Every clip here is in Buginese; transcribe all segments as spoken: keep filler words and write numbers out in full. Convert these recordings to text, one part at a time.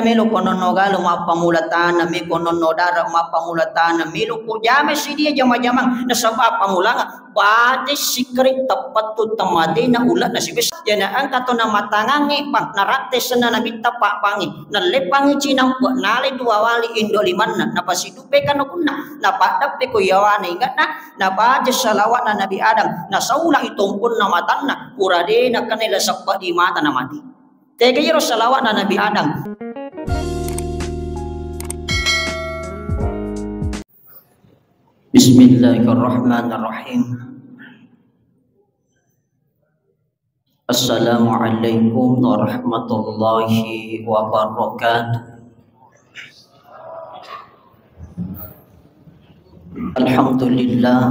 Melo ko nonno galu mappamula taneng, mi ko nonno dara mappamula taneng, melo ko jama sidia jama-jamang, nasaba appamulang baca sikkiri teppettu temmatena ulana sibessa. Jana engka to namatangangnge bang, naratte senna nabitta pabbangi, nalleppangi cinampe, nale dua wali indo limanna, napasiduppe kanokunna, napaddeppe ko yawana ingatna, nabaca salawatna Nabi Adam, nasaulai tomponna matanna, pura de nakenna la seppa di mata namati. Tega iyaro salawatna Nabi Adam. Bismillahirrahmanirrahim. Assalamualaikum warahmatullahi wabarakatuh. Alhamdulillah.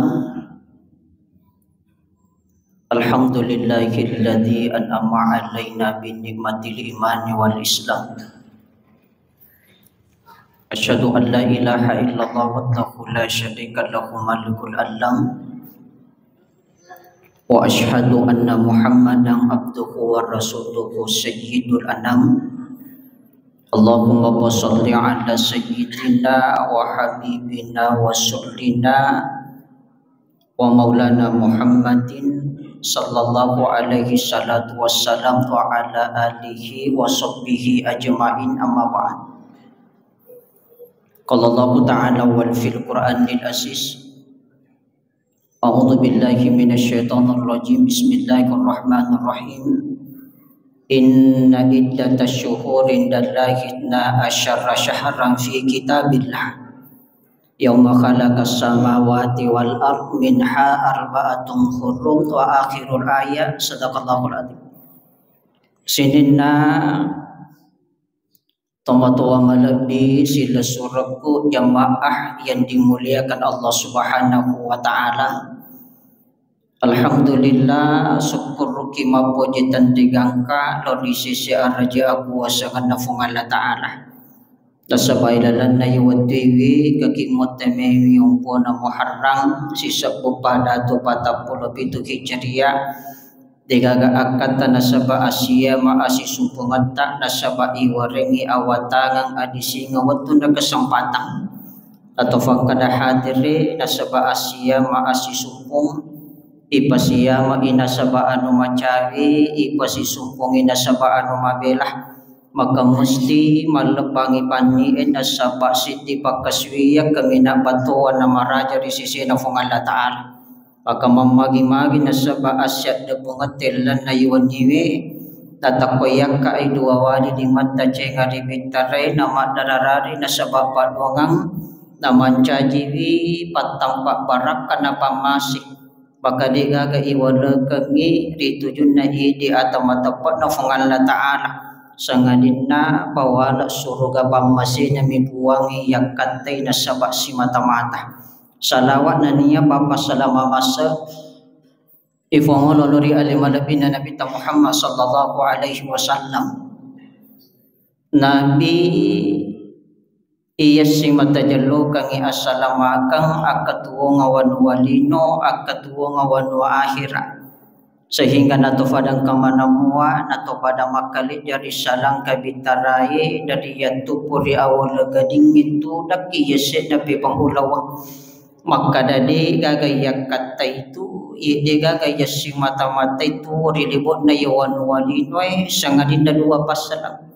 Alhamdulillahilladzi an'ama 'alaina bi ni'matil imani wal islam. Asyhadu an la ilaha illallah wahdahu la syarika lahu malikul alam. Wa asyhadu anna Muhammadan abduhu wa rasuluhu sayyidul anam. Allahumma shalli ala sayyidina wa habibina wa rasulina wa maulana Muhammadin sallallahu alaihi salatu wassalam wa ala alihi wa sahbihi ajma'in, amma ba'd. Qala Allahu ta'ala wal fil Qur'anil aziz. A'udzu billahi minasy syaithanir rajim. Bismillahirrahmanirrahim. Inna iddatasy syuhuri indallahi itsna asyara syahran fi kitabillah. Yauma khalaqas samawati wal ard minha arba'atun hurum wa akhirul ayat. Sadaqallahul adzim. Sininna tomatoa malebbi silessurekku jamaah yang dimuliakan Allah Subhanahu wa Ta'ala. Alhamdulillah, sukkuruki mappoji tenri gangka lao ri sese araja akuasangenna Fuang Allah Ta'ala. Nasaba ilalenna iwettuiwi kaki mottemewi ompona Muharram sisebbu pada tu patappulo pitu Hijriah. Degaga akkatta nasaba assiama assisumpungetta nasaba iwarengngi awatangeng adisingeng wettunna kesempatan. Atau fakkada hadere nasaba assiama assisumpung, ipasiama i nasaba anu macawe, ipasisumpungi nasaba anu mabela. Maka musti malleppangi panni e nasaba siddi pakkasuwiyang kaminang battoa namaraja ri sesena Fuang Allah Ta'ala. Maka mammagi-magi nasaba assiddeppungette lalenna iwenniwe, natakko yakka i dua wali limatta cenga ri bittarae namaddararari nasaba paddoangeng namancajiwi pattampa barakka napammase. Maka degaga iwalekengngi ri tujunna idi atau mateppe'na Fuang Allah Ta'ala, sangadinna pawale suruga pammasena mi Puangnge yakkattai nasaba simata-mata. Salawat nennia pappasalama masse ifongolo ri ale malebbina Nabitta Muhammad sallallahu alaihi wasallam. Nabi iyassi matajellokengngi assalamakeng akketuwonga wanua lino, akketuwonga wanua akhira. Sehingga natopada engka manamua, natopada makkalejja ri salangka bittarae, dari yattuppu ri awal gadingnge tudakki yasse'na pepang ulaweng. Makkada degaga yakkattai tu, ye degaga yassimata-matai tu ri lebo'na ye wanua linoe, sangadinna dua passalang.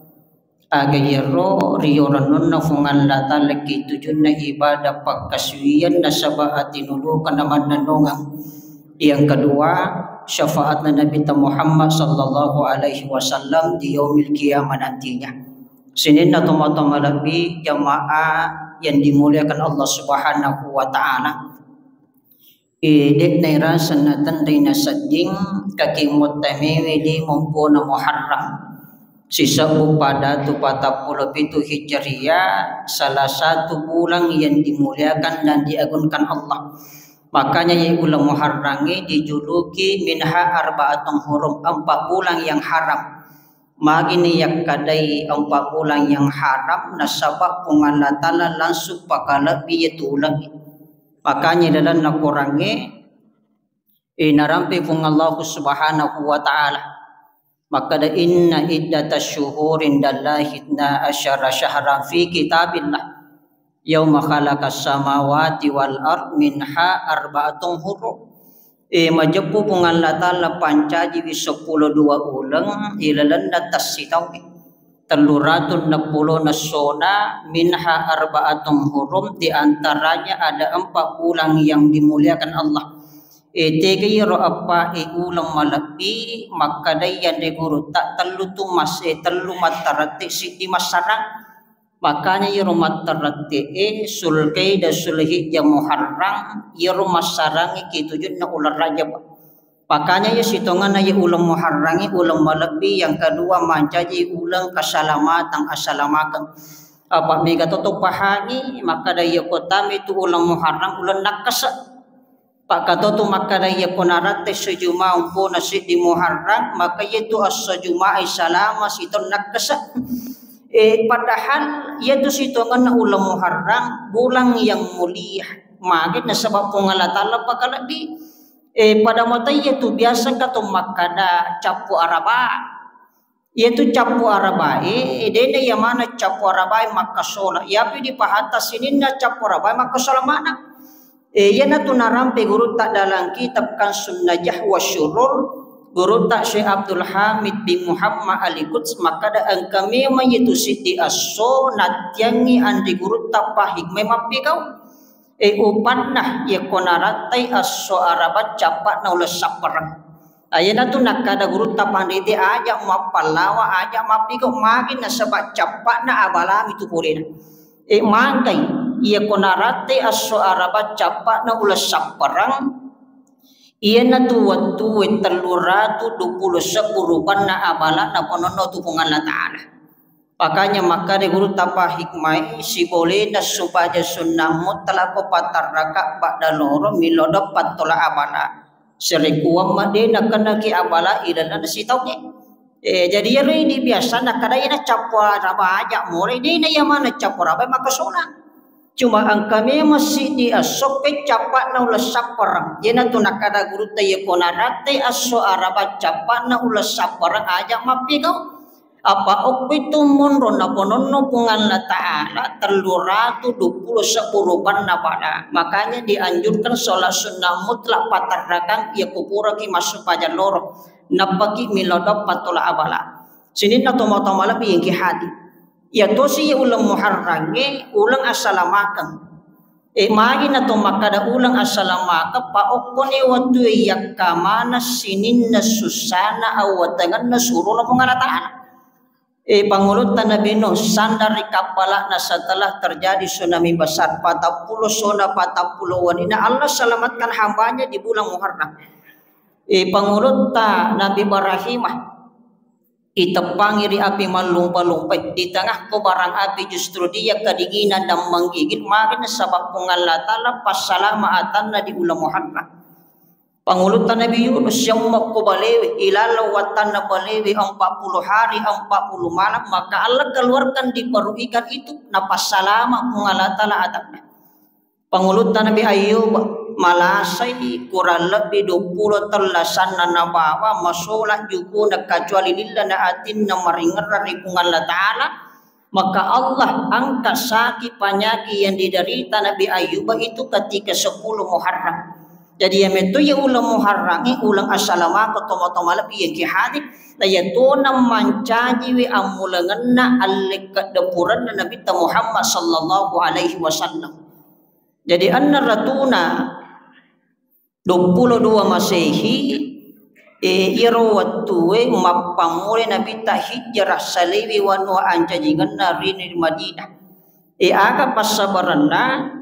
Aga iyaro riyo rennunna Fuang Allah Ta'ala ki tujunna ibadah pakkasuwiyang nasaba atinulukenna mannennungeng. Yang kedua, syafaatna Nabitta Muhammad sallallahu alaihi wasallam di yaumil qiyamah nantinya. Sininna tomatoa malebbi jamaah yang dimuliakan Allah Subhanahu wa Ta'ala. De'na iraseng natenri nasedding kaki mottamewe di mompona Muharram. Sisebbu pada tu patappulo pitu Hijriah, salah satu bulan yang dimuliakan dan diagungkan Allah. Makanya ye uleng Muharram e dijuluki minha arba'atun hurum, empat bulan yang haram. Magini yakkadai empat bulan yang haram, nasaba Puang Allah Ta'ala langsung pakalebbi ye tu uleng. Makanya dalam Quran e, eh, narampe Puang Allah Subhanahu wa Ta'ala. Makkeda, "Inna iddatasyuhuri indallahi itsna asyara syahran fi kitabillah, yauma khalaqas samawati wal ard minha arba'atun hurum." E, majeppu Puang Allah Ta'ala pancajiwi seppulo dua uleng ilalenna tassitaungnge. Tellu ratu enneng pulo nessona, minha arba'atun hurum, di antaranya ada empat bulan yang dimuliakan Allah. E, tega iyaro eppa e uleng malebbi, makkedai anre gurutta, tellu tu mas-, e, tellu mattarette, siddi massarang. Makanya iyaro mattarette e, Sulkaidah, Sulhijjah, Muharram, iyaro massarangnge ki tujunna uleng Rajab. Makanya iya sitongenna iya uleng Muharram e uleng malebbi, yang kedua mancaji uleng keselamatan, assalamakeng. Apa mega to to pahangi, makkeda iya kotami tu uleng Muharram uleng nakkese. Pakkato tu makkeda, iya ko naratte esso Juma umpona siddi Muharram, maka iyatu esso Juma e salama sitaung nakkese. E, padahal iyatu sitongenna uleng Muharram, bulan yang mulia. Magi nasaba Puang Allah Ta'ala pakalebbi. E, pada mata iyatu biasa kato makkeda cappu araba. Iyatu cappu arabae, dena iya maneng cappu arabae makkasola. Iyapi dipahata sininna cappu arabae makkasola maneng. E, iyanatu narampe gurutta dalam kitab Kansun Najah wa Syurur, gurutta Syekh Abdul Hamid bin Muhammad Al Quds, makkeda engka memang iyatu siddi esso nattiangi anre gurutta pahikmai mappigau. E, upanna iyako narattai esso araba cappa'na uleng sappereng. Iyanatu nakkada gurutta panrite, aja mappallawa, aja mappigau, magi nasaba cappa'na abalami tu purena. E, mangkai, iyako narattai esso araba cappa'na uleng sappereng, iyanatu wettue tellu ratu duappulo sebbu rupanna abala napononno tu Puang Allah Ta'ala. Makanya makkada gurutta pahikmai, sibolena sumpaja sunnah mutlak ko patarraka ba'da loro, milodong pattola abala. Serekuamma de nakennaki abala ilalenna sitaungnge. E, jadi iyaro idi biasa nakkada iyana cappu araba aja more, de na iya maneng cappu araba makkasola. Cuma engka memang siddi esso pe cappa'na uleng sappereng. Iyanatu nakkada gurutta, iyako narattai esso araba cappa'na uleng sappereng aja mappigau. Apa okkoitu monro napononno Puang Allah Ta'ala tellu ratu duappulo sebbu rupanna pada. Makanya dianjurkan sholat sunnah mutlak patarrakang iya kupuraki massumpajang loro. Nappaki milodong pattola abala. Sininna tomatoa malebbi engki hati. Iya tosi iya uleng Muharrangnge, uleng assalamakeng. E, magi nato makkada uleng assalamakeng, pa okkoni wettue yakkamana sininna sussana awatengenna surona Puang Allah Ta'ala. E, pangulutta Nabi Nuh sandar ri kappala'na setelah terjadi tsunami besar, patappulo sona, patappulo wenina Allah selamatkan hambanya di bulan Muharram. E, pangulutta Nabi Ibrahimah iteppangi ri api mallumpa-lumpai, di tengah kobaran api justru dia kedinginan dan menggigil, magi nasaba Puang Allah Ta'ala passalama atanna di uleng Muharram. Pangulutta Nabi Yunus, yammakko balewe, ilaleng wattanna balewe empat puluh hari, empat puluh malam, maka Allah keluarkan di perut ikan itu, napassalama Puang Allah Ta'ala atanna. Pangulutta Nabi Ayyub, malasai kurang lebbi duappulo tellasanna nabawa, masola jukuna kecuali lilla na atinna maringerra ri Puang Allah Ta'ala, maka Allah angkat sakit penyakit yang diderita Nabi Ayyub itu ketika sepuluh Muharram. Jadi iya metto iya uleng Muharram e, uleng assalamakeng tomatoa malebbi engki hati, na iya tona mancajiwi ammulengenna allekkeddepurenna Nabitta Muhammad sallallahu alaihi wasallam. Jadi, anna ratuna duappulo dua Masehi, e, iyaro wettue mappammulai Nabitta hijrah saliwi wanua ancajingenna ri, ri Madinah. E, aga passabarenna?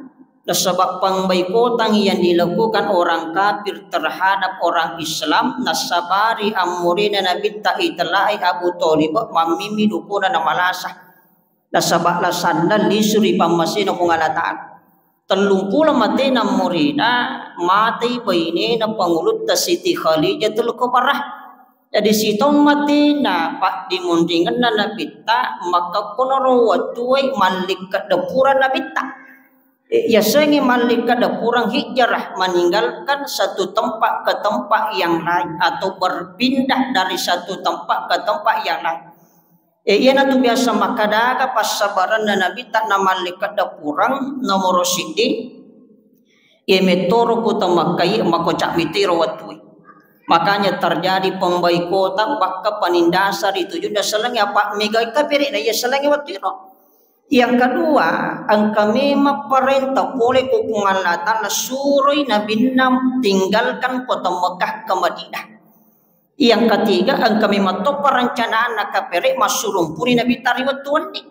Nasaba pemboikotan yang dilakukan orang kafir terhadap orang Islam, nasabari ammurina Nabitta itelai Abu Thalib, mammimmi dukuna namalasa. Nasaba lasanna lisu ri pammasena Puang Allah Ta'ala. Tellumpulo matena murina, matei bainena Pangulutta Siti Khadijatul Kubarah. Jadi sitaung matena paddimunringenna Nabitta, makkakkonaro wettue mallikkeddeppureng Nabitta. Eh, yasengnge mallikkada purang hijrah, meninggalkan satu tempat ke tempat yang lain atau berpindah dari satu tempat ke tempat yang lain. Eh, iyanatu biasa makkadaga passabaranna Nabitta namallikkada purang nomoro siddi. Iya mettoro ku to Mekkai, mako ca'mitiro wettui. Makanya terjadi pemboikotan, bahkan penindasa ri tujunna sellengnge, apa megai kapere na iya sellengnge wettu iro. Yang kedua, engka memang parenta pole ku Puang Allah Ta'ala suroi nabinna tinggalkan kota Mekah ke Madinah. Yang ketiga, engka memang to perencanaan na kapere massurumpuni Nabitta ri wettu wenni.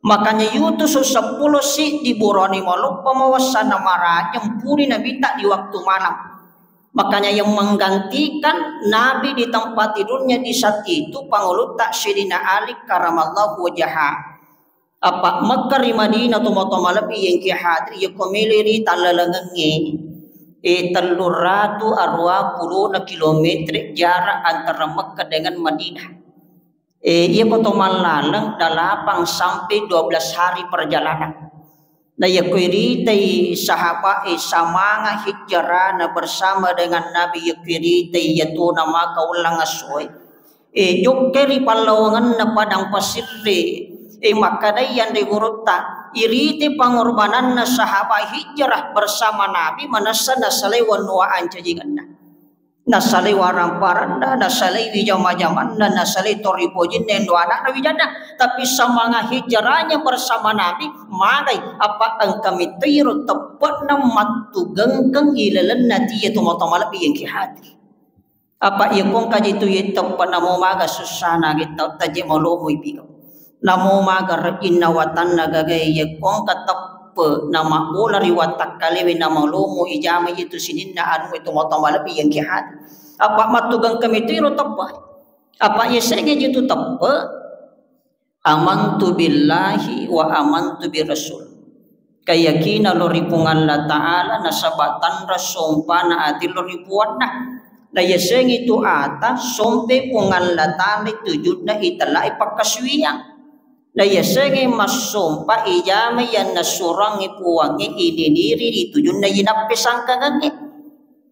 Makanya yutu su seppulo si di burani maloppa mawassana maraja mpuni Nabitta di waktu malam. Makanya yang menggantikan Nabi di tempat tidurnya di saat itu Pangulutta Sayyidina Ali karamallahu wajhah. Apa Mekka ri Madinah tomatoa malebbi yengki hadiri, yako melo ri tallalengengnge, eh, telluratu aruwa pulona kilometer jarak antara Mekka dengan Madinah. Eh, iyako to mallaleng delapan sampai dua belas hari perjalanan. Na yako iritai sahabat e samanga hijrana bersama dengan Nabi, yako iritai yatona maka ullang assoe. Eh, jokkai ri pallawangenna padang pasirre. Eh, makkadai yanre gurutta, irite pangorbananna sahabat hijrah bersama Nabi manessa nasalai wanua ancajingenna. Nasalai waramparanna, nasalai wijama-jamanna, nasalai toripojinna endo anakna wijanna. Tapi semangat hijrahnya bersama Nabi, magai apa engka mitoiro teppe'na mattugengkeng ilalenna tiya tomatoa malebbi yengki hadiri. Apa iya kongka jitu ye teppe namo maga sussana ge tau taje malomo ipigau. Namo maga rejinna watanna gagae ye kongka teppe na mabbola ri wattakkalewe na malomo ijama jitu sininna anu itu motong malebbi yengki hati. Apa mattugeng kami tu iro teppe. Apa iya senge jitu teppe. Amantu billahi wa amantu bi rasul. Kayakina lo ri Puang Allah Ta'ala nasaba tanra sompana ati lo ri Puanna. Na yasengi tu ata sompe Puang Allah Ta'ala tujunna itellai pakkasuwiang. Na yasengi massompa ijama yang nasurangi Puangnge ininiri ri tujunna inappe sangkangengnge.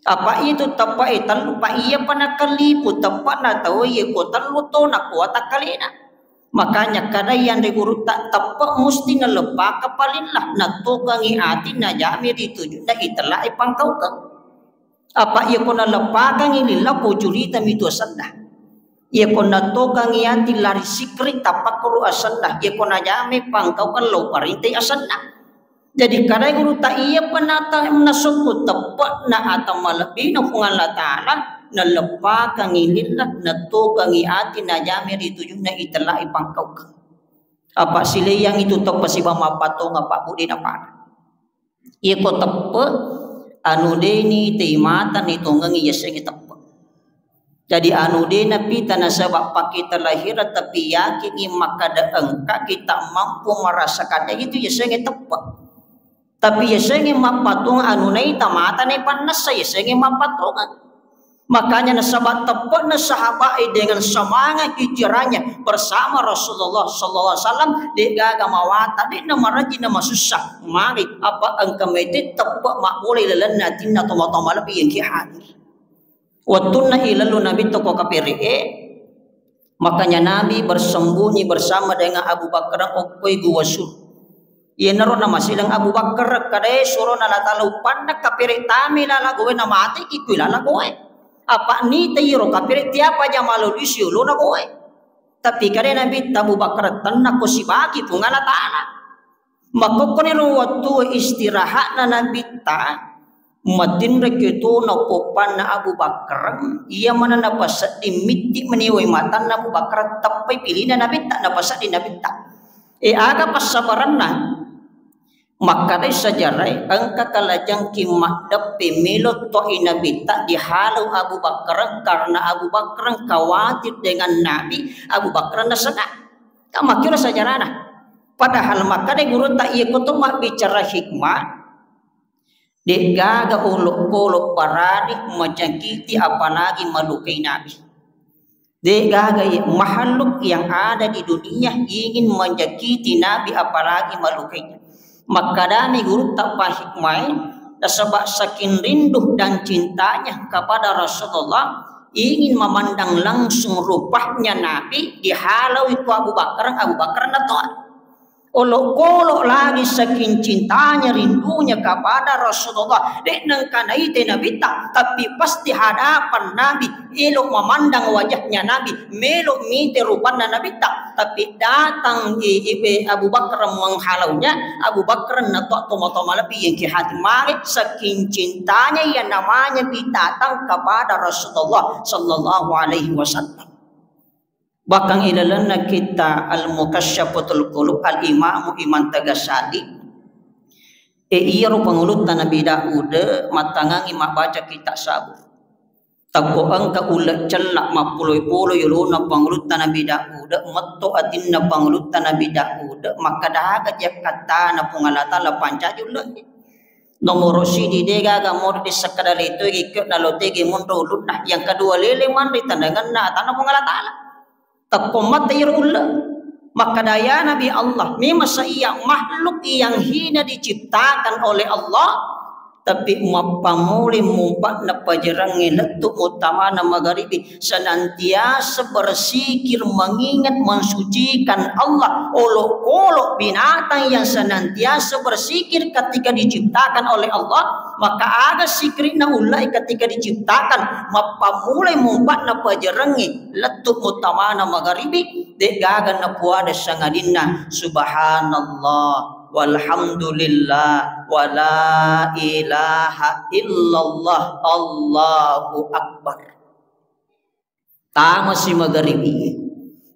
Apa itu teppa e tellu pa iya pa nakallipu teppa na tau iya ko tellu to na kuata kalena. Makanya kada yanre gurutta teppe musti naleppaka palillah, nattokangi ati najami ri tujunna itellai pangkaukeng. Apa iya ko naleppakangi lillah ko curita mitu asenna. Iya ko nattokangi ati lari sikri tapakkuru asenna. Iya ko najami pangkaukeng lo parintai asenna. Jadi kadai gurutta iya penata nasukku teppe na ata malebbina Puang Allah Ta'ala naleppakangi lillah, nattokangi ati najami ri tujunna itellai pangkaukeng. Apa sileyang itu teppe siba mappatonga Pak Budi napana. Iya ko teppe anu deni tei mata ni tongengi yasengi teppe. Jadi anu de napita nasaba pakita lahira tapi yakingi makkada engka kita mampu merasakan itu yasengi teppe. Tapi yasengi mappatonga anu naita mata ne pannessa yasengi mappatonga. Makanya nasaba teppe'na sahabat e dengan semangat hijrahnya bersama Rasulullah sallallahu alaihi wasallam, de gaga mawata, de na maraji na masussa. Mari apa engka mete teppe mabbola lalenna atinna tomatoa malebbi yengki hadir. Wettunna ilallu Nabi toko kapere'e, makanya Nabi bersembunyi bersama dengan Abu Bakar okkoi Gua Sur. Iyanaro namasileng Abu Bakar kadae surona Allah Ta'ala uppanna kapere tami lala goe namate ikui lala goe. Apa nita iro kapere tiapa jama lalu siolona goe. Tapi kade Nabi Abu Bakar tenna ko sibagi Puang Allah Ta'ala. Makkokkoniro wettu istirahatna Nabitta, matinreki tona poppanna Abu Bakar, iya mana napasedding mitti meniwai matanna Abu Bakar, teppai pilina Nabitta, napasedding Nabitta. E, aga passabaranna? Makkadai sejarah, engka kalajengki maddeppe melo toi Nabitta dihalau Abu Bakar karena Abu Bakar khawatir dengan Nabi, Abu Bakar nasenga. Kan makkiro sejarahna. Padahal makkada gurutta iya ko to mabbicara hikmah, de'gaga olokolo barani menyakiti apalagi malukai Nabi. De'gaga i-, makhluk yang ada di dunia ingin menyakiti Nabi apalagi malukainya. Makkedami gurutta pahikmae, nasaba saking rindu dan cintanya kepada Rasulullah, ingin memandang langsung rupanya Nabi, dihalaui ku Abu Bakar, Abu Bakar natoa. Olokolo lagi saking cintanya, rindunya kepada Rasulullah. De nengka naite Nabitta, tapi pas di hadapan Nabi, elo memandang wajahnya Nabi, melo mite rupanna Nabitta. Tapi datang i-, i-, Abu Bakar menghalaunya, Abu Bakar natoa tomatoa malebbi yang ki hati mare saking cintanya yang namanya binatang kepada Rasulullah sallallahu alaihi wasallam. Bahkan ilalenna kitta Al-Mukasyafatul Qulub Al-Imamu Imam Tagasali, e, iyaro pangulutta Nabi Daud mattangangi mabbaca kitta sabur. Takko engka ulle cella mappuloi-puloi yolona pangulutta Nabi Daud, metto atinna pangulutta Nabi Daud, makkadaga jakkattana Puang Allah Ta'ala pancaji ulle. Nomoro sidi, degaga moro disekkada letoi ikke'na lo tege monro ulunna. Yang kedua, lele manre tandangenna atanna Puang Allah Ta'ala. Takko mate iyaro ulle. Makkadaya Nabi Allah, memang saiya makhluk yang hina diciptakan oleh Allah, tapi mappamule mumpa'na pajerengnge lettu uttamana magaribi, senantiasa bersikir, mengingat, mensucikan Allah. Olok-olok binatang yang senantiasa bersikir ketika diciptakan oleh Allah, maka aga sikirna ulle ketika diciptakan, mappamule mumpa'na pajerengnge lettu uttamana magaribi, de'gaga napuada sangadinna subhanallah, walhamdulillah, wala ilaha illallah, Allahu Akbar. Tamasi magaribi.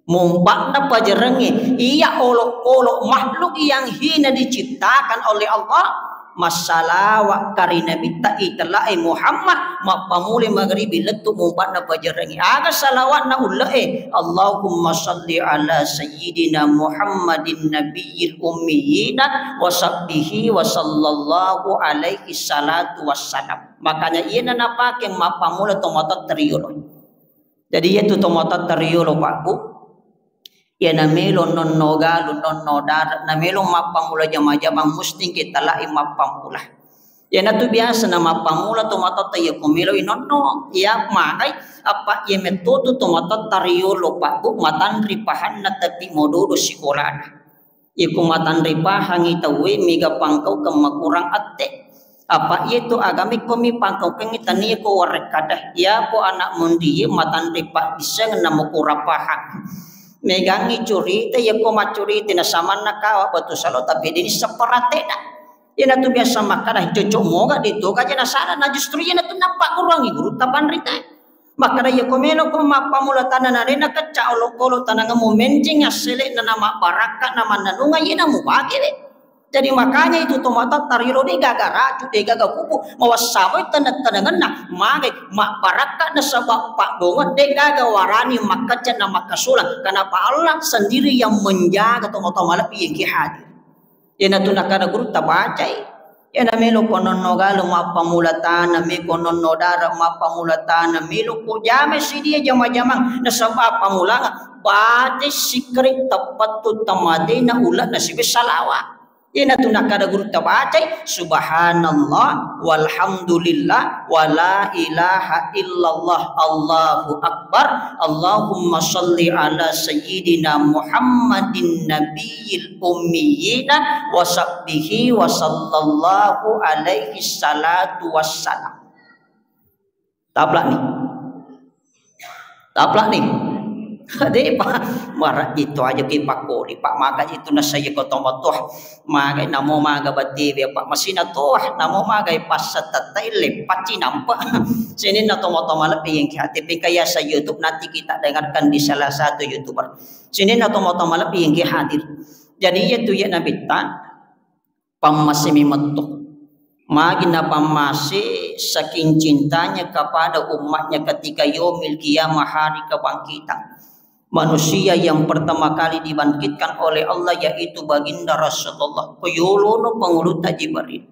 Mumpa'na pajerengnge, iya olok-olok makhluk yang hina diciptakan oleh Allah, massalawa kari Nabitta itella'e Muhammad, mappamule magaribi lettu mumpa'na pajerengnge. Aga salawatna ulle'e? Allahumma salli ala sayyidina Muhammadin nabiyil ummiyina wa sahbihi wa sallallahu alaihi salatu wassalam. Makanya iyana napake mappamula tomatoatta riyolo. Jadi iyatu tomatoatta riyolo, Pak, Bu, iyana melo nonno galu, nonno dara, na melo mappamula jama-jamang, musti engke tala'i mappamula. Iyanatu biasa na mappamula tomatoatta iya ko meloi nonno. Iya magai, apa iya mettotu tomatoatta riyolo, Pak, Bu, matanri pahanna tapi mododo sikolana. Iko matanre pahangi tauwe mega pangkaukeng makurang atte. Apa iyetu agame komi pangkaukengngi tania ko warekkada. Iyako anak monrie matanre paddisseng na makurang pahang. Megangngi curita, iyako maccurita na samanna kawa batu salo tapi deni separateda. Iyanatu biasa makkada cocok moga detoga aja nasala, na justru iyanatu nappagguruangi gurutta panrita. Makkeda, "Iya ko melo ko mappamula tanana, de nakecca olokolo tanangemmu, menjing assele'na na mabbarakka na mannanunga iyena mupake we." Jadi makanya itu tomatoatta riyolo de gaga racu, de gaga kupu, mawassaboi teneng-tenengenna, magai mabbarakka nasaba pabbongeng, de gaga warani makkecca na makkasulang. Kenapa? Allah sendiri yang menjaga tomatoa malebbi yang ki hadir. Iyanatu nakkada gurutta bacai. Iyana melo ko nonno galu mappamula tana, meko nonno dara mappamula tana, melo ko jamai sidia jama-jamang nasaba pammulanga bacai sikkiri teppettu temmatena uleng nasibe salawa. Iyanatu nakkada gurutta bacai, subhanallah walhamdulillah wala ilaha illallah, Allahu akbar. Allahumma salli ala sayyidina Muhammadin nabiyil ummiyina wa sahbihi wa sallallahu alaihi salatu wassalam. Taplak ni. Taplak ni. De pa mara itu aja ki pakori, Pak, maka itu nasaya ko tomatoa. Magai namo maga batiwi, Pak, masina toa, namo magai passa tatai leppa cinampa. Sininna tomatoa malebbi yang ki hadir. Pika ya sa YouTube, nanti kita dengarkan di salah satu YouTuber. Sininna tomatoa malebbi yang ki hadir. Jadi iya tu ya Nabitta, pammasimi metto. Magi napammase saking cintanya kepada umatnya ketika yaumil qiyamah, hari kebangkitan. Manusia yang pertama kali dibangkitkan oleh Allah yaitu Baginda Rasulullah. Ko yolono pangulutta Jibril.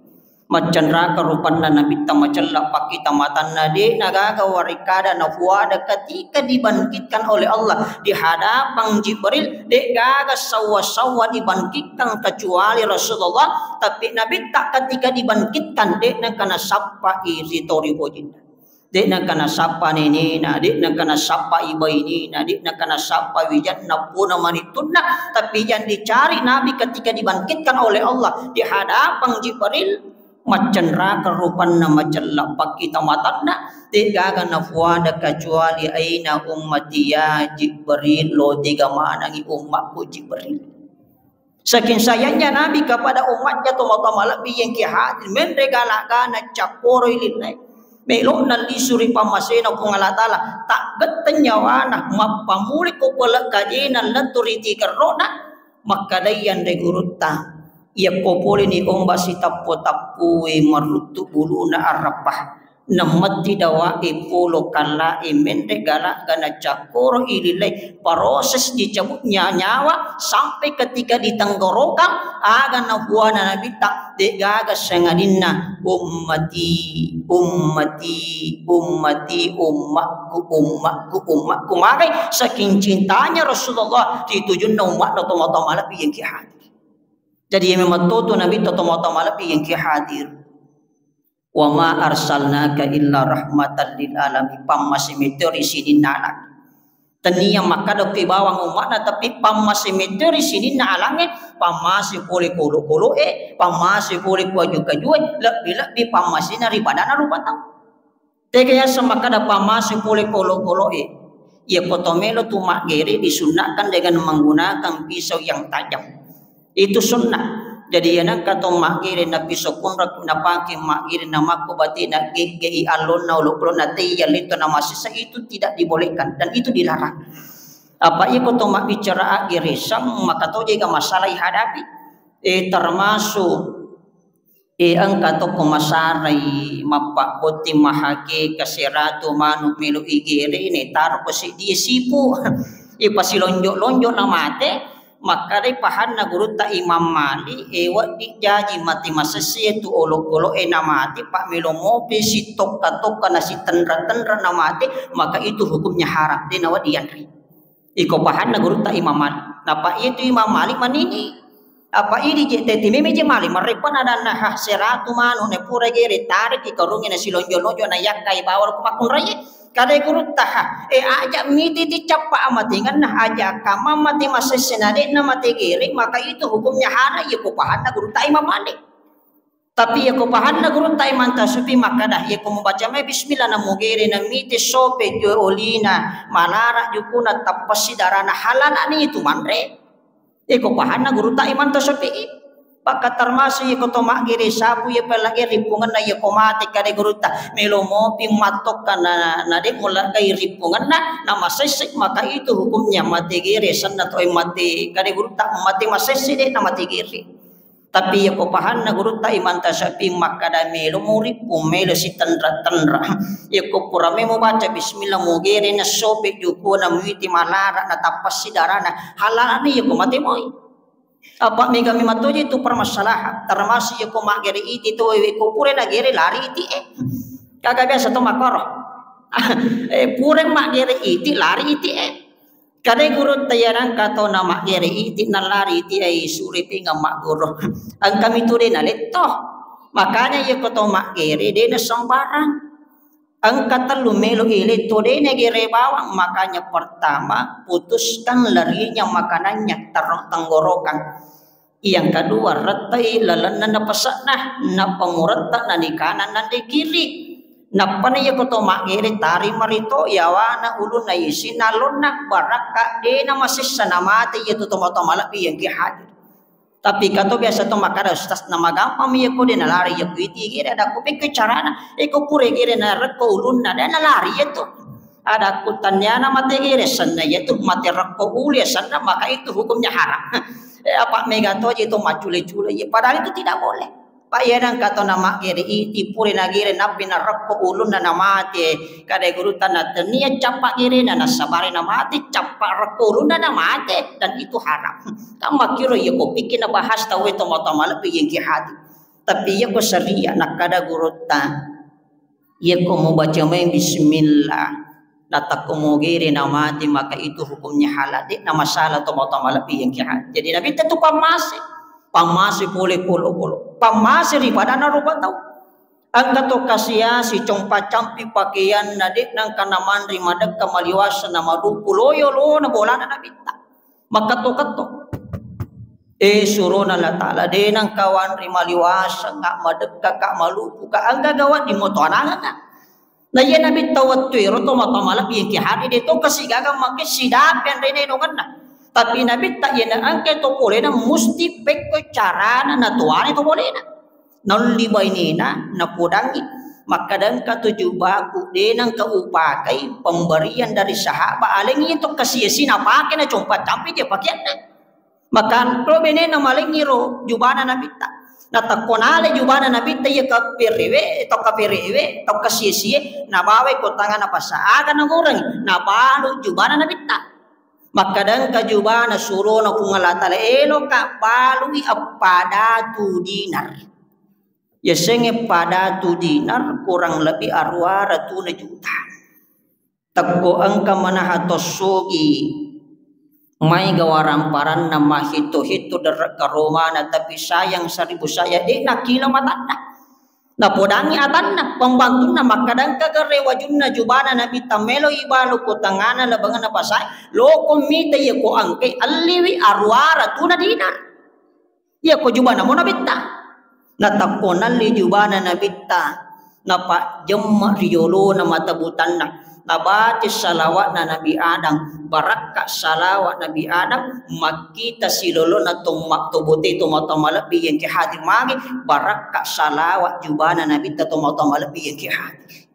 Maccenraka rupanna Nabitta, macella pakkita matanna, de' nagaga warekkada nafuada ketika dibangkitkan oleh Allah di hadapan Jibril, de' gaga sawwa-sawwa dibangkitkan kecuali Rasulullah, tapi Nabitta ketika dibangkitkan de' naka nasappai ri tau ri bojinna. De' naka nasappa nenena, de' naka nasappa ibainena, de' naka nasappa wijanna pona manittunna, tapi yang dicari Nabi ketika dibangkitkan oleh Allah di hadapan Jibril, maccenraka rupanna, macella pakkita matanna, de' gaga nafuada kecuali aina ummati ya Jibril, lo tega manengi ummakku Jibril. Saking sayangnya Nabi kepada umatnya, tomatoa malebbi yang ki hadir, menre galak-galak cakkoroi lillahi. Melo'na lisu ri pammasena Puang Allah Ta'ala, taggetteng nyawana, mappamuli ko pole kajena lettu ri tigerrona, makkedai anre gurutta, yakko pole ni omba sitappo-tappoi maruttu buluna arrappa. Namatti dawae polo kallae menre galak-galak cakkoro ililai proses dicabutnya nyawa sampai ketika ditenggorokan, aga nabuana Nabitta, de' gaga sangadinna ummati, ummati, ummati, ummakku, ummakku, ummakku. Magai saking cintanya Rasulullah ri tujunna ummakna tomatoa malebbi yang ki hadir. Jadi memang toto Nabitta tomatoa malebbi yang ki hadir. Wa ma arsalnaka illa rahmatan lil alamin. Pammase metto ri sininna alang. Tennia makkada ki bawang umma'na, tapi pammase metto ri sininna alangnge, pammase pole kolo-koloe, pammase pole kuaju-kajue, lebbi-lebbi pammasena ri padana rupa tau. Tega yaseng makkada pammase pole kolo-koloe. Iya ko to melo tu maggere disunnahkan dengan menggunakan pisau yang tajam. Itu sunnah. Jadi, iya nengka to maggere na piso kunrak napake maggere na makko batena geggei allonna, olo-olona tei yalletto na masessa, itu tidak dibolehkan dan itu dilarang. Apa iya ko to mabbicara aggeresang, maka to jega masalah ihadapi. Eh, termasuk, eh, engka to ko masarai mappabbotting mahakeka seratu manu melo igere, ne taro ko seddie sipu. Ipasilonjo-lonjo na mate. Makkedai pahanna gurutta Imam Malik, e, wedding jaji mate masesse tu olokolo'e namate, pa melo mopi sitokka-tokka na sitenra-tenra namate, maka itu hukumnya haram, de nawedding yanre. Iko pahanna gurutta Imam Malik. Napa itu Imam Malik manini? Apa idi je teti meme je Malik, mareppa nadanna, ha, seratu manu ne pura gere, tarik ikarungi na silonjo-lonjo na yakkai bawang ko makkunraie. Kadai gurutta, ha, e, aja miti ti cappa amatengenna, aja kamma mate masesse na de'na mate gere, maka itu hukumnya haram, iya ko pahanna gurutta Imam Malik. Tapi iya ko pahanna gurutta Imam Tasyafi makkada, iya ko mubaca mai bismillah na mugere na miti sope jo olina, malara jukuna tappasi darana, halalani itu manre. Iko pahanna gurutta Imam Tasyafi'i. Pakka termasuk iko to maggere sapu iya pelage rippungenna iya ko mate kade gurutta. Melo mopi mattokka na, na de mulagai rippungenna na masesse, maka itu hukumnya mate gere senna to mate kade gurutta mate masesse de na mate gere. Tapi iya ko pahanna gurutta Imam Tasyafi'i makkada melo murippu, melo sitenra-tenra. Iya ko pura memo baca bismillah mugere na sope jukuna muiti malara na tappasi darana. Halalani iya ko mate moi. Apa mega memang toje itu permasalahan. Termasuk iya ko maggere iti to wewe ko pura na gere lari iti e. Kaga biasa to makoro. Eh, pura maggere iti lari iti e. Kadai gurutta iya nengka to na maggere iti na lari iti ai sure pinga magguru. Engka mitu de na letto. Makanya iya ko to maggere de na sembarang. Engka tellu melo iletto de na gere bawang. Makanya pertama, putuskan larinya makanannya, ter-, tenggorokan. Yang kedua, rettai lalenna napase'na, nappa muretta nanikana nanre kiri. Nappana iya ko to maggere tari marito yawana ulunna isi nalonna barakka de na masessa na mate iya tu tomatoa malebbi yang ki hadir. Tapi kato biasa to makkada ustaz na magampang mi iya ko de na lari iya ko iti gere ada ko pekko carana iko pure gere na rekko ulunna de na lari iya tu. Ada ku tanniana mate gere senna iya tu mate rekko uli senna maka itu hukumnya haram. Eh, apa mega toje to maccule-cule iya, padahal itu tidak boleh. Pak iya nengka to na maggere iti pure na gere nappi na rekko ulunna na mate. Kadai gurutta na tennia cappa gerena na sabare na mate, cappa rekko ulunna na mate dan itu haram. Kan makkiro iya ko pikki na bahas tau e tomatoa malebbi yang ki hadir. Tapi iya ko syariat, nakkada gurutta, iya ko mubaca mai bismillah, natakko mugere namati, maka itu hukumnya halal, de' na masalah to matoa malebbi yang kiha. Jadi Nabitta tu pammase, pammase pole kolo-kolo, pammase ri padanna rupa tau. Engka to kasiasi compa campi pakeanna, de' nangka namanri madekka maliwasa na malupu loyo lona bolana Nabitta. Makketto-ketto. Eh, surona Allah Ta'ala, de' nangka wanri maliwasa, nggak madekka, nggak malupu, ka engka gawa di moto anangan. Na iya Nabitta wettu ero to matoa malebbi yang kihadi de' to kasi gaga make sidapi anrena inongenna. Tapi Nabitta iya na engka to polena musti pekko carana natuane to polena. Naulli bainena, napodangngi, makkadangka tu jubaku, de' nangka upakai pemberian dari sahabat, alengngi to kasiasi napake na compa campi je pakeanna. Maka lo benena malengngi ro jubana Nabitta. Natakko nale jubana Nabitta iya kaperewe, to kaperewe, to kasiesie, nabawa ko tangana pasa, aga nagoreng, nabalu jubana Nabitta. Makkadangka jubana surona Puang Allah Ta'ala, eloka balui eppa datu dinar. Yasengnge pada tu dinar kurang lebih aruwa ratuna juta. Tekko engka manaha tossogi mai gawaramparanna mahito-hito derre karomana, tapi sayang seribu saya de' nakila matanna. Napodangi atanna, pembantunna makkadangka gare wajunna jubana Nabitta melo ibalu ko tengana lebangenna pasai, loko mita iya ko angke alliwi aruwa ratuna dinar. Iya ko jubana mo Nabitta. Natakko nalli jubana Nabitta, napajjemma ri yolona mata butanna. Nabaca salawatna Nabi Adam, barakka salawat Nabi Adam, makkita silolona tomma-, tobote tomatoa malebbi yang ke hadir magi, barakka salawat jubana Nabitta tomatoa malebbi yang ke hadir.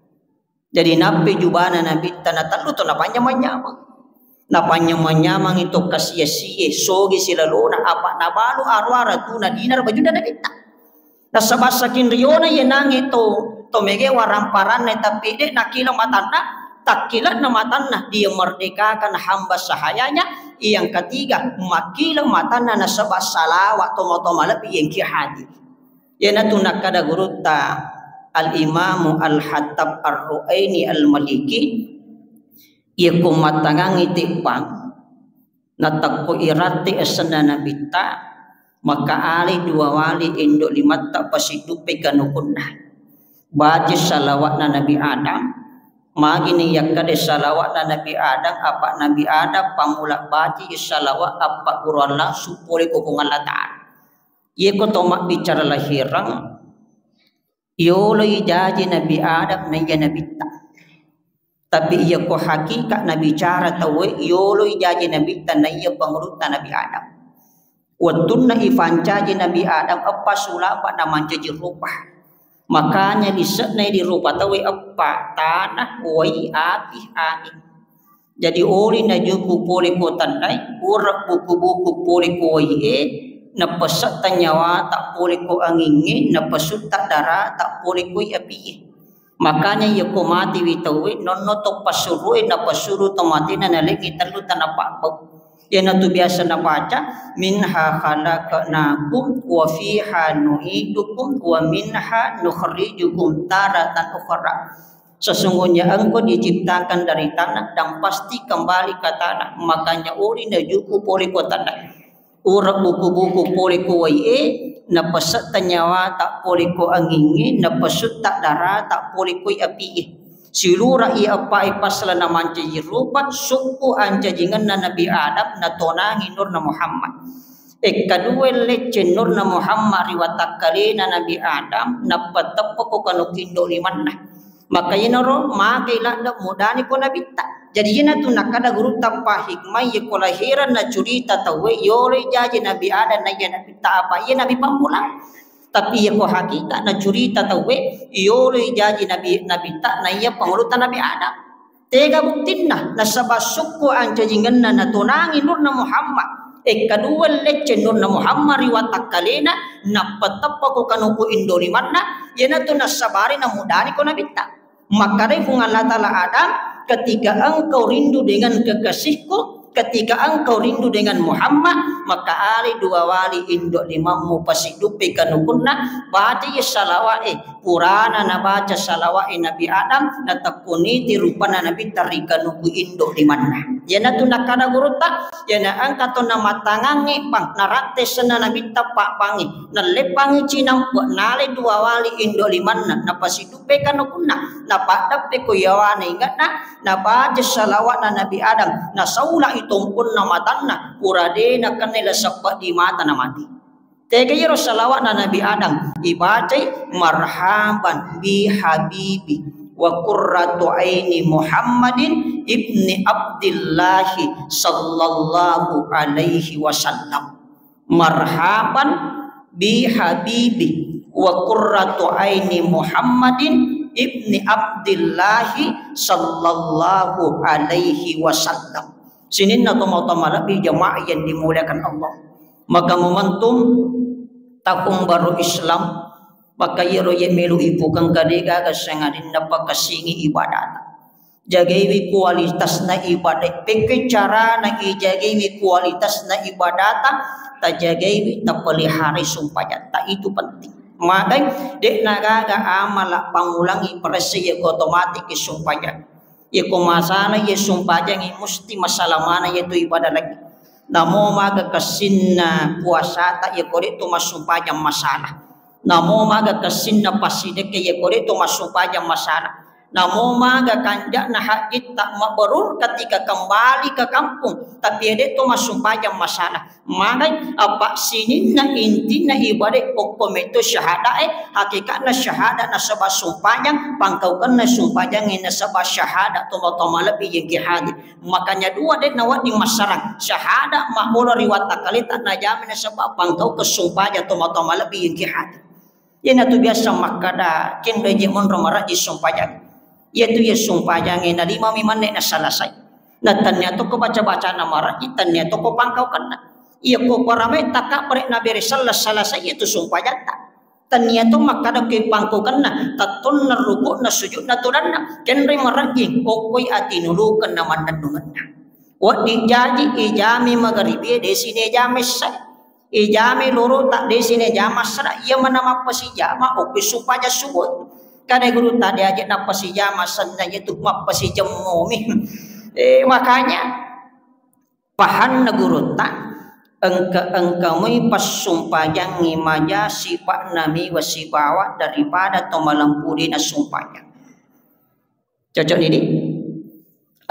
Jadi nappi jubana Nabitta natellu to napanyamang-nyamang. Napanyamang-nyamangi to kasiya-siye, sogi silalona, apa nabalu aruwa ratuna dinar bajunna Nabitta. Nasaba saking riona ye nange to, to mege waramparanna tapi de nakila matanna, takkilanna matanna, dia merdekakan hamba sahayanya. Yang ketiga, makila matanna nasaba salawat tomatoa malebbi yang ki hadir. Iyanatu nakkada gurutta Al-Imamu Al-Hattab Ar-Ruaini Al-Maliki, iya ko mattangangngi tebbang, natakko iratte esenna Nabitta, maka ale dua wali indo limatta pasidduppe kanukunna. Baca salawatna Nabi Adam, magini yakkada salawatna Nabi Adam, apa Nabi Adam pammula baca salawat appagguru langsung pole ko Puang Allah Ta'ala. Iye ko to mabbicara lahireng, yoloi jaji Nabi Adam naiya Nabitta. Tapi iya ko hakika nabicara tauwe, yoloi jaji Nabitta naiya pangulutta Nabi Adam. Wettunna ifancaji Nabi Adam, eppa sulapa namancaji rupa. Makanya lise'na di rupa tauwe eppa, tanah, wai, api, angin. Jadi oli najuku pole ko tandai, ura buku-buku pole ko wai e, napasetta nyawata pole ko angingnge, napasutta darata pole ko api e. Makanya iya ko mati wi tauwe, nonno to pasuru e, napasuru to matena nalengi tellu tana pabbau. Iyanatu biasa nabaca, "Minha khalaqnakum wa fiha nu'idukum wa minha nukhrijukum taratan ukhra." Sesungguhnya engkau diciptakan dari tanah dan pasti kembali ke tanah. Makanya oli najuku pole ko tanah. Ura buku-buku pole ko wai e, napasetta nyawata pole ko angingnge, napasutta darata pole ko api e. Silura iya eppa e passala namancaji rupa, sukku ancajingenna Nabi Adam natonangi nurna Muhammad. E, kadua lecce nurna Muhammad ri watakkalena Nabi Adam, nappa teppa ko kanukindo limanna. Maka inaro magai ladde mudani ko Nabitta. Jadi inatu nakada gurutta pahikmai, iya ko lahiran na curita tauwe, yoloi jaji Nabi Adam naiya Nabitta, apa iya Nabi pammula. Tapi iya ko hakika na curita tauwe, yoloi jaji Nabi, Nabitta naiya pangulutta Nabi Adam. Tega buktinna, nasaba sukku ancajingenna natonangi nurna Muhammad. E, kadua lecce nurna Muhammad ri watakkalena, nappa teppa ko kanuku indo limanna, iyanatu nasabari namudani ko Nabitta. Makkedai Puang Allah Ta'ala Adam, "Ketika engkau rindu dengan kekasihku, Ketika engkau rindu dengan Muhammad, maka ali dua wali indo limammu, pasidduppe kanukunna, baca ye salawat e, purana nabaca salawat e Nabi Adam, natekkuniti rupanna Nabitta ri kanuku indo limanna. Iyanatu nakkada gurutta, iyana engka to namatangangngi pang, naratte senna Nabitta pabbangngi, nalleppangngi cinampe, nale dua wali indo limanna, napasidduppe kanukunna, napaddeppe ko yawana inge'na, nabaca salawatna Nabi Adam, nasaulai tomponna matanna, pura de nakennai la seppeddi mata namati. Tega iyaro salawatna Nabi Adam, ibacai, "Marhaban bi habibi wa qurratu aini Muhammadin ibni Abdillahi sallallahu alaihi wasallam. Marhaban bi habibi wa qurratu aini Muhammadin ibni Abdillahi sallallahu alaihi wasallam." Sininna tomatoa malebbi, jamaah yang dimuliakan Allah. Maka momentum tahun baru Islam, maka iyaro ye melo ipukeng kade gaga sangadinna pakasingi ibadata. Jagaiwi kualitasna ibadah. Pekko carana ijagaiwi kualitasna ibadata, tajagaiwi, tapeliharai sumpajatta. Itu penting. Magai, de'na gaga amala pangulangi peresse ye ko otomatis sumpajang. Ye ko masalah ye sumpajangi musti masalah mana ye tu ibadah lagi. Namo maga kessinna puasata ye ko de tu massumpajang masalah. Namo maga kessinna passidekke ye ko de tu massumpajang masalah. Namo maga kanja'na hajjitta mabrur ketika kembali ke kampung, tapi de tu massumpajang masalah. Magai, apa sininna intinna ibadah okko metto syahada e, hakikatna syahada nasaba sumpajang, pangkaukenna sumpajang e nasaba syahada tomatoa malebbi yengki hadir. Makanya dua de nawedding massarang, syahada mabbola ri watakkaleta najami nasaba pangkauke sumpajang tomatoa malebbi yengki hadir. Iyanatu biasa makkada, kenre je monro marajji sumpajang. Iyatu iya sumpajangnge nalimami manne nasalasai. Na tannia to ko baca-bacana marajji, tannia to ko pangkaukenna. Iya ko paramai takabbere nabere sella salasai iyatu sumpajatta. Tannia to makkada ke pangkaukenna, tattonna ruku'na sujudna tudanna, kenre marajji, okkoi atinulukenna mannennungenna. Wedding jaji ijami magaribie, desi ne jama essa. Ijami loro ta desi ne jama sada, iya mana mappasijama, okkoi sumpaja subuh. Kada guru tadi aja nappasijama senna, yaitu mappasijemmomi. Eh, makanya pahanna gurutta, engka-engka moi passumpajangngi maja sipa'na mewa sibawa daripada to malempu de nasumpajang. Cocok ni, di?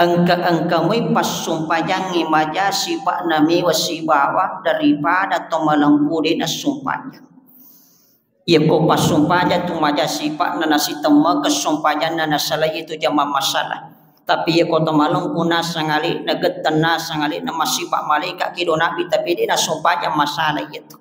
Engka-engka moi passumpajangngi maja sipa'na mewa sibawa daripada to malempu de nasumpajang. Iya ko passumpajang tu maja sipa'na nasitemmekeng sumpajanna nasalai itu jama masalah. Tapi iya ko to malempu nasang ale'na, getteng nasang ale'na, massipa malaika kido nabi tapi de nasumpajang masalah itu.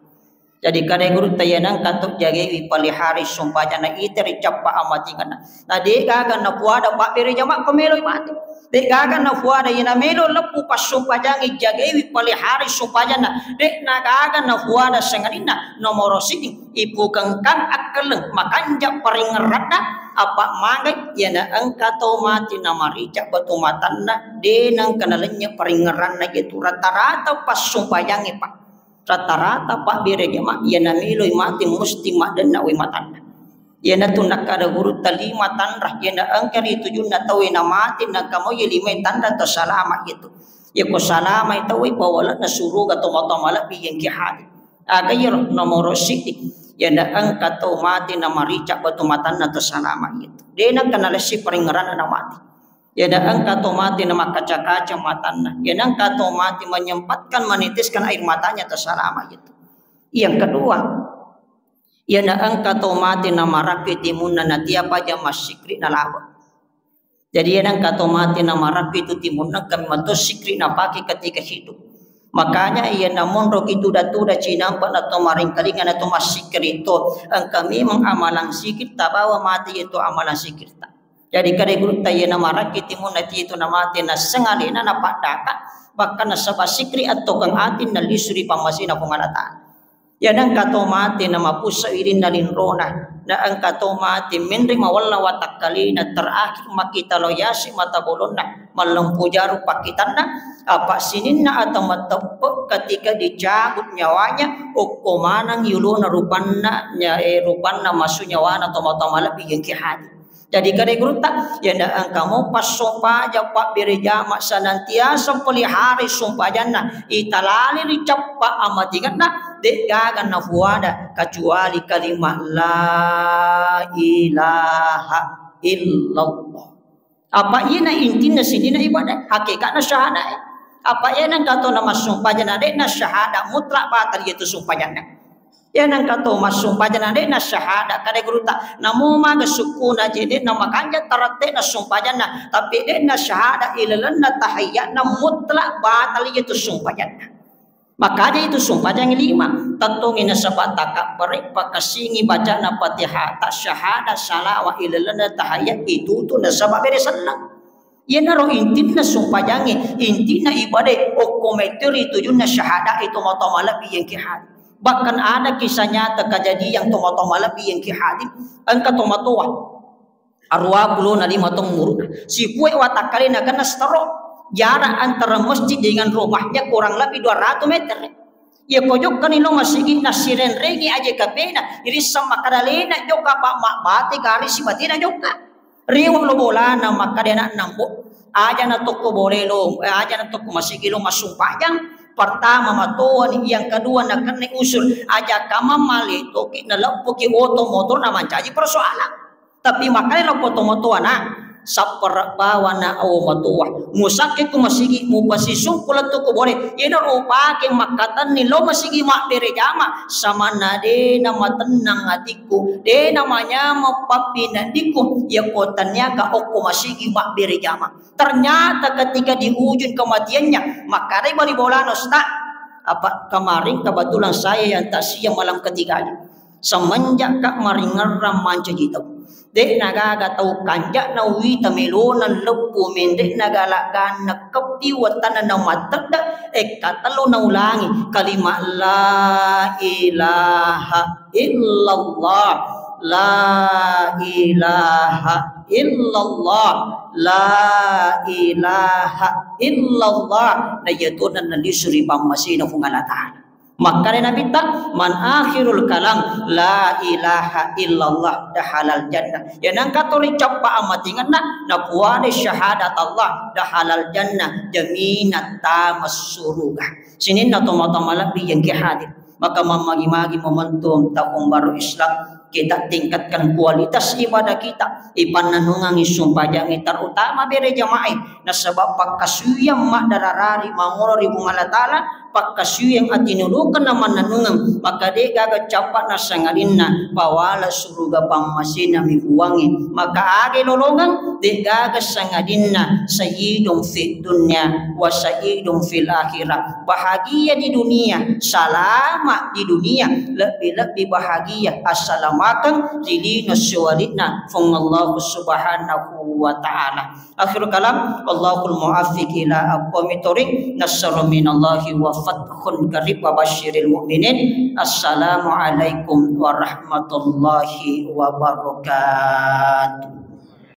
Jadi kada gurutta iya nengka to jagaiwi palihari sumpajanna ita ri cappa amatingenna. Na de gaga nafuada pabbere jama ko meloi mate. De gaga nafuada iya na melo leppu passumpajangi jagaiwi palihari sumpajanna. De na gaga nafuada sengadinna nomoro siddi ipukengkang akkeleng makanja paringerranna apa magai iya na engka to mati namarica batu matanna de nengka nalennye paringerranna itu rata-rata passumpajangi pak. Rata-rata pabbere jama iya namiloi mate musti maddenna wai matanna. Iyanatu nakkada gurutta lima tanra, iya na engka ri tujunna tauwe namate, nengka moi iya limae tanra to salama itu. Iya ko salama tauwe pawalena suruga tomatoa malebbi yengki hati. Aga iyaro nomoro siddi, iya na engka tau mate namarica batu matanna to salama itu. De nengka nalessi paringerranna namate. Iya na engka to mate na makkaca-kaca matanna. Iya na engka to mate menyempatkan meneteskan air matanya to salama itu. Yang kedua, iya na engka to mate na marakki timunna na tiap aja massikri na labo. Jadi iya na engka to mate na marakki tu timunna kami mato sikri na pake ketika hidup. Makanya iya na monro ki tuda-tuda cinampa na to maringkalinga na to massikri to engka memang amalang sikir tabawa mate itu amalang sikir ta. Jadi kada gurutta iya na marakki timunna titu na mate na sengalena na paddaka, bahkan nasaba sikri attokeng ati na lisu ri pammasena Puang Allah Ta'ala. Iya, na engka to mate na mapussa irinna linrona, na engka to mate menre mawella watakkalena, terakhir makkita lo yasi mata bolonna, mallempu jaru pakkitanna, apa sininna atau mateppe ketika dicabut nyawanya, okko maneng yulona rupanna, nya-, eh, rupanna masu nyawana tomatoa malebbi engki hadir. Jadi, kade gurutta, iyana engka mo passumpajang pabbere jama senantiasa pelihara sumpajanna, italali ri cappa amatingenna, de gaga nafuada kecuali kalimat la ilaha illallah. Apa iyana intinna sininna ibadah, hakikatna syahadat. Apa iyana engka to namassumpajang na de'na syahadat mutlak batal iyatu sumpajanna. Iyana engka to massumpajang na de'na syahada, kade gurutta, namo maga sukkuna je de'na makanja taratte'na sumpajanna, tapi de'na syahada ilalenna tahiyatna mutlak batal iyatu sumpajanna. Makanya itu sumpajang lima, tettongi nasaba takabbere, pakassingi bacana Fatihah, ta syahada, salawa ilalenna tahiyat itu tu nasaba bere selleng. Iyanaro intinna sumpajangnge, intinna ibadae, okko metto ri tujunna syahada e tomatoa malebbi engki hadir. Bahkan ada kisah nyata kejadian tomatoa malebbi engki hadir, engka tomatoa aruwa pulona lima taung umuru'na. Sipue watakkalena kena stroke. Jarak antara masjid dengan rumahnya kurang lebih dua ratus meter. Iya ko jokkani lo masigi nassirenrengi aje kapena, irisseng makkada lena jokka pa mabbate gari sibatena jokka. Riweng lo bolana makkada ana'na, "Mbo, aja na tokko bole lo, eh, aja na tokko masigi lo massumpajang." Pertama matoani, yang kedua nakenna usur, aja kamang male toki naleppuki oto motor na mancaji persoalan. Tapi makkada lo poto matoana, sappere bawana o matoa. Musakke ku masigi, mupasisumpu lettu ku bole. Iyana upake makkatenni lo masigi mabbere jama, samanna de na matennang atikku, de na manyameng pappinendiku, iya ko tanniaka okko masigi mabbere jama. Ternyata ketika di ujung kematiannya, makkadai bali bolana, "Ustaz, apa kemarin kebetulan saya yang taksiah malam ketiganya." Semenjak ka maringerrang mancaji tau, de na gaga tau kanja na uwita melona leppu, menre na gala ganna keppi wettanna na mattedda, ekka tellu na ulangi kalimat la ilaha illallah, la ilaha illallah, la ilaha illallah. Na iyatona nalisuri pammasena Puang Allah Ta'ala. Makkada Nabitta, "Man akhirul kalam la ilaha illallah dahalal jannah." Ya nangka to ri cappa amatingenna, napuade syahadat Allah dahalal jannah, jaminat tama suruga. Sininna tomatoa malebbi engki hadir. Maka mammagi-magi momentum tahun baru Islam, kita tingkatkan kualitas ibadah kita. Ipannanungangi sumpajangnge, terutama bere jamaah. Nasaba pakkasuwiyang maddararari mangolo ri Puang Allah Ta'ala, pakkasuwiyang atinulukenna mannanungeng, maka de gaga cappa'na sangadinna pawala suruga pammasena mi Puangnge. Maka aga lolongeng, de gaga sangadinna sayyidun fid dunya wa sayyidun fil akhirah. Bahagia di dunia, selamat di dunia, lebbi-lebbi bahagia assalamakeng ri lino siwali'na Puang Allah Subhanahu wa Ta'ala. Akhirul kalam, wallahul muwaffiq ila aqwamit thoriq. Nasrun minallahi wa fathun qarib wa basyiril mu'minin. Assalamualaikum warahmatullahi wabarakatuh.